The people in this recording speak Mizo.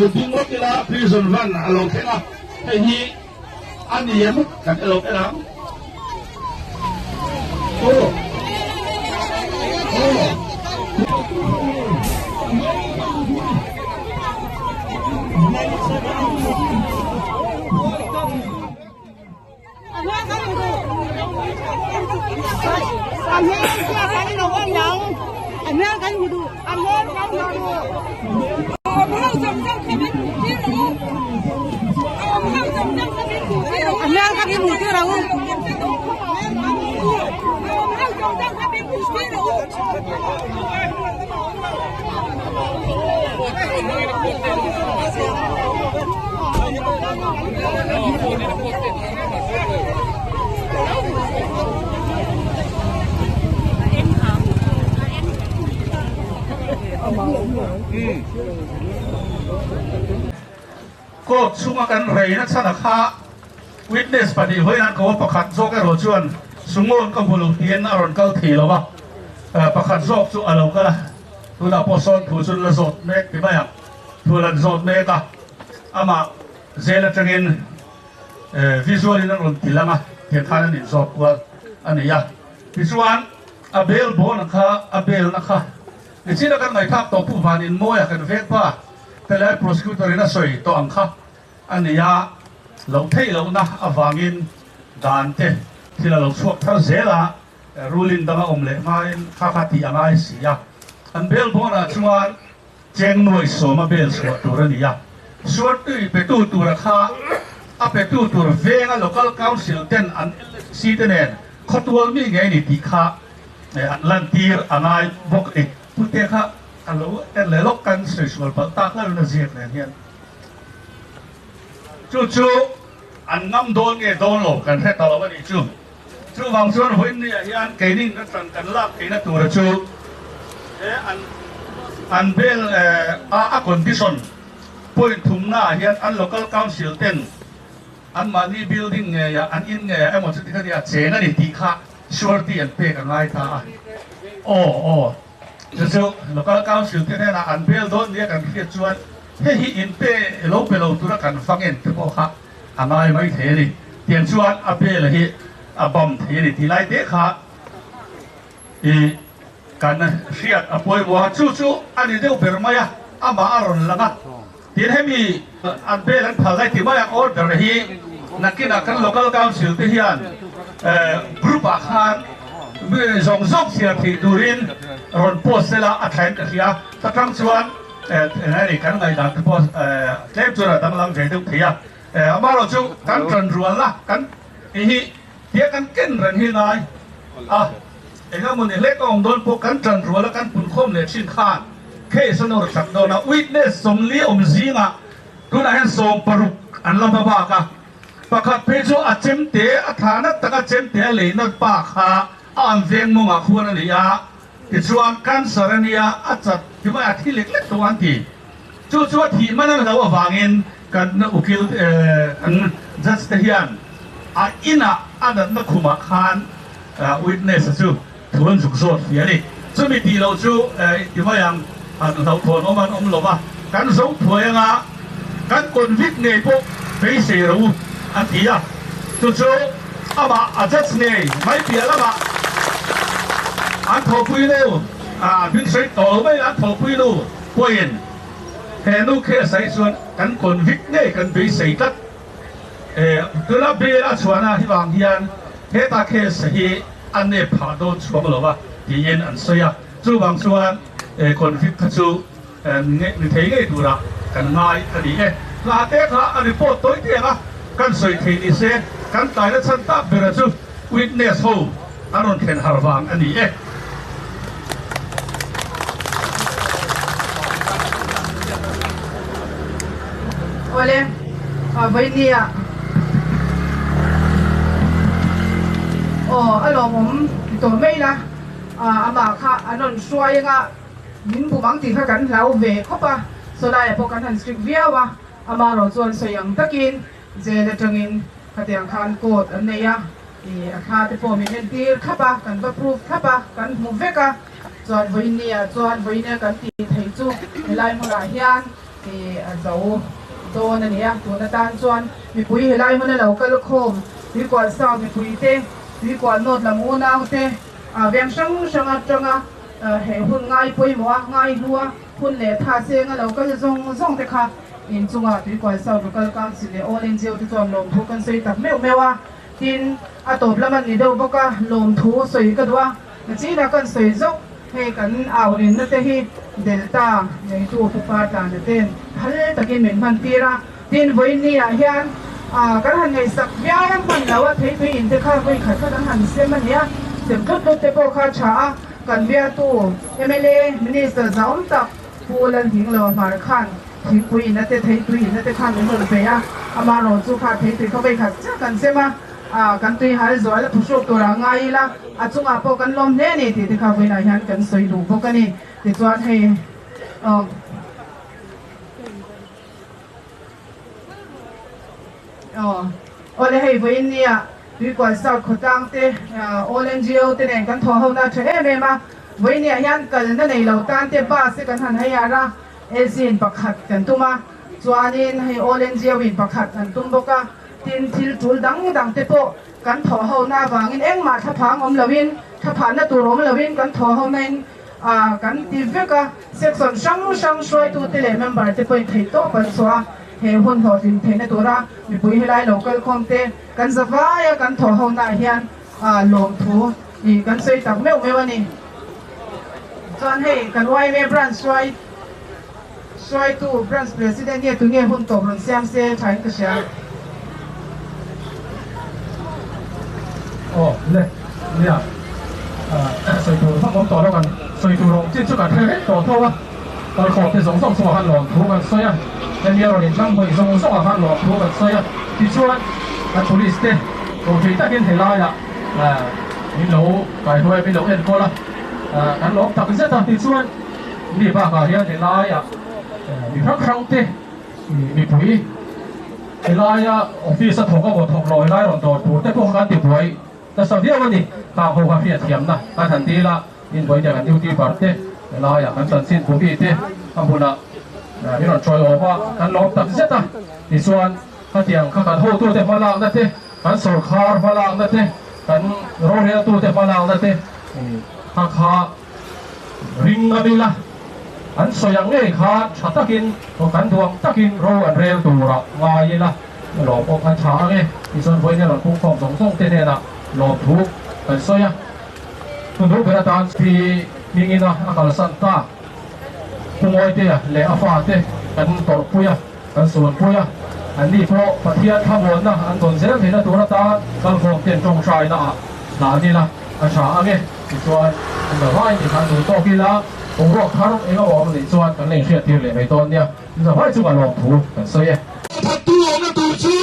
Lo ding lawk ila prison van a lo thleng a, hei hi a ni em kan elo en ang. Aw. Aw. Court chhunga kan reina chhan a kha witness pahnih hawi nan ko a, pakhat zawk erawh chuan Sungawn ka hmu lo tiin a rawn kal thei lo a, pakhat zawk chu a lo kal a, tunah pawh sawn thu chu la zawt mek ti mai ang, thu lan zawt mek a, amah zel atangin visual in an rawn ti lang a, tiang khan an inzawt kual a ni a, tichuan a bel bawna kha a belna kha nichina kan ngaihthlak tawh pu van inmawia kan vek pa helai prosecutor in a sawi tawh ang kha a ni a, loh theih lohna avangin dan te thil a lo chhuak thar zel a, ruling danga awm leh hmain kha kha tih a ngai si a, an bel bawnah chuan Cheng nuai sawma bel chhuah tur a ni a, suartui petu tura kha a petu tur venga Local Council ten an LSC te nen khawtual mi ngei ni tih kha an lantir a ngai bawk a ni. Pute kha a lo en leh lawk kan sawi sual palh tak hlauhin a ziak nen hian chu chu an ngam dawn nge dawn lo kan hre ta lo a nih chu. Chuvang chuan vawiinniah hian keini kan tan kan lak theihna tura chu he an an bel a a condition point thumnaah hian an local council ten anmahni building ngeiah an in ngeiah emaw chuti kha nia cheng a ni tih kha surety an pek a ngai ta a. Aw aw chu chu local council te hnenah an bel dawn nia kan hriat chuan hei hi in pe lo pe lo tura kan fang en te pawh kha A ngai mai thei a ni. Tiang chuan a bel hi a bam thei a ni tih lai te kha i kan hriat a pawimawh a, chu chu a ni deuh ber mai a, amah a rawn lang a. Tin hemi an bel an phal lai tih mai ang order hi nakinah kan local council te hian group ah khan mi zawng zawng chhiar theih turin rawn post sela a thlain ka hria. Ta tang chuan Hei kan ngaihdan te pawh tlem chuan a danglam ve deuh thei a, amaherawh chu kan tan rualna kan tih hi tia kan ken reng hi ngai a, eng emaw ni hlek a awm dawn pawh kan tan ruala kan punkhawm leh thin khan case a nawr chak dawn a, witness 40 awm zingah tunah hian 16 an la hma bak a, pakhat phei chu a chemte a thla nat taka chemte a leina pa kha a an veng mawngah khuan a ni a. Tichuan cancer a nia, a chat ti mai a thi lek lek tawh an ti. Chu chu a thih man a lo avangin kan ukil kan judge te hian a inah a natna khumah khan witness a chu thu an zuk zawt fia a ni. Chumi tih loh chu ti mai ang han hlauhthawn awm an awm lo va, kan zo thuai anga kan convict ngei pawh beisei ro u an ti a. Chu chu amah a judge ngei mai piah lamah an thawhpui nu a hming sawi tawh lo mai an thawhpui nu pawhin he nu case ah hi chuan kan convict ngei kan beisei tlat. Tuna bail a chhuahna hi vang hian heta case hi a nep phah dawn chhuak lo a tiin an sawi a, chuvang chuan convict kha chu ni thei ngei turah kan ngai a ni e. Hla te kha a report tawi teng a, kan sawi thei ni se kan tlaina chhan tak bera chu witness ho an rawn thlen har vang a ni e. Awle, vawinia aw a lawmawm ti tawh mai la, amah kha an rawn hruai anga min bum ang tih kha kan hlau ve khawp a, sawlaiah pawh kan han strict viau a, amaherawh chuan sawi ang takin jail atangin khatiang khan court an nei a. I a thla te pawh min entir thlap a, kan va proof thlap a, kan hmu vek a, chuan vawinia chuan vawinia kan tih theih chu helai hmunah hian I a zo dawn a ni a, tun atan chuan mipui helai hmuna lo kal khawm Tuikual South mipui te, Tuikual North lam unau te, veng hrang hrang atanga he hun ngai pawimawh a, ngai hlua hun leh tha chenga lo kal zawng zawng te kha inchunga Tuikual South Local Council leh All NGO te chuan lawmthu kan sawi tak meuh meuh a, tin a tawp lam an ni deuh bawk a, lawmthu sawi ka duh a. Nachina kan sawi zawk, hei kan au rinna te hi Delta neitu Pupa Tlana ten phal takin min hman tir a, tin vawiin ah hian kan han ngaihsak viau hman lo a, theitui in te kha vawi khat kha kan han sem a nia, sem tlut tlut te pawh kha tha a, kan bialtu mla Minister zahawm tak Pu Lalhinglo Hmar khan thingpui inna te theitui inna te khan min rawn pe a, amaherawhchu kha theitui kha vawi khat chiah kan sem a. Kan tui hal zual a phuhruk tur ah ngai ila, a chungah pawh kan lawm hle a ni tih te kha vawiinah hian kan sawi duh bawk a ni. Tichuan hei aw aw awle hei vawiin nia Tuikual South khawtlang te All NGO te nen kan thawh ho na tha em em a, vawiin niah hian kalna nei lo tan te bus te kan han hire a, LC in pakhat kan tum a, chuanin hei All NGO in pakhat an tum bawk a. Tin, thil tul dang dang te pawh kan thawh ho na avangin engmah thlaphang awm loin, thlaphahna tur awm loin kan thawh ho nain kan ti vek a. Section hrang hrang hruaitute leh member te pawhin theih tawp an chhuah a, he hun hlawhtlin theihna tura mipui helai lo kalkhawm te kan za vaia kan thawh ho naah hian lawmthu kan sawi tak meuh meuh a ni. Chuan hei kan yma branch hruai. Hruaitu Branch President nge tunge hun tawp rawn siam se thain ka hria. Aw le, nia sawi tur vak awm tawh lo kan sawi tur awm chin chu kan hre reng tawh tho a, kalkhawm te zawng zawng chungah khan lawmthu kan sawi a, hemi a rawn inhlang hmawih zawng zawngah khan lawmthu kan sawi a, tichuan kan police te hlawhthei takin helaiah min lo kaihruai a, min lo enkawl a, kan lawm tak zet a, tichuan. Mi bakah hian helaia mi hrang hrang te mipui helaia office a thawk emaw thawk lo helai rawn dawr tur te pawh kha kan ti buai nasa viau a ni. Khang ho kha hriatthiamna kan han dil a, inbuai te kan duty bar te helaia kan chanchin bu mi te a hmunah min rawn chawi awm a, kan lawm tak zet a. Tichuan khatiang kha kan hotute hmalakna te, kan sawrkhar hmalakna te, kan roreltute hmalakna te kha kha Ring ngam ila, an sawi ang ngei khan tha takin kan duang takin ro an rel turah ngai ila, lawm awm an tha ang e tichuan vawiin rawn pungkhawm zawng zawng te hnenah lawmthu kan sawi a. Hnuhnung ber atan Pi Hmingina a kalsan ta, Pu Mawitea leh a fate kan tawrhpui a, kan suanpui a, anni pawh Pathian thlamuanna an dawn zel theihna tur atan kalkhawm ten tawngtaina ah hlan ila a tha ang e. Tichuan, an zavai ni khan duh tawk ila, boruak thar eng a awm anih chuan kan la inhriattir leh mai dawn nia. An zavai chu ka lawmthu kan sawi e. Thattu awmna tur chu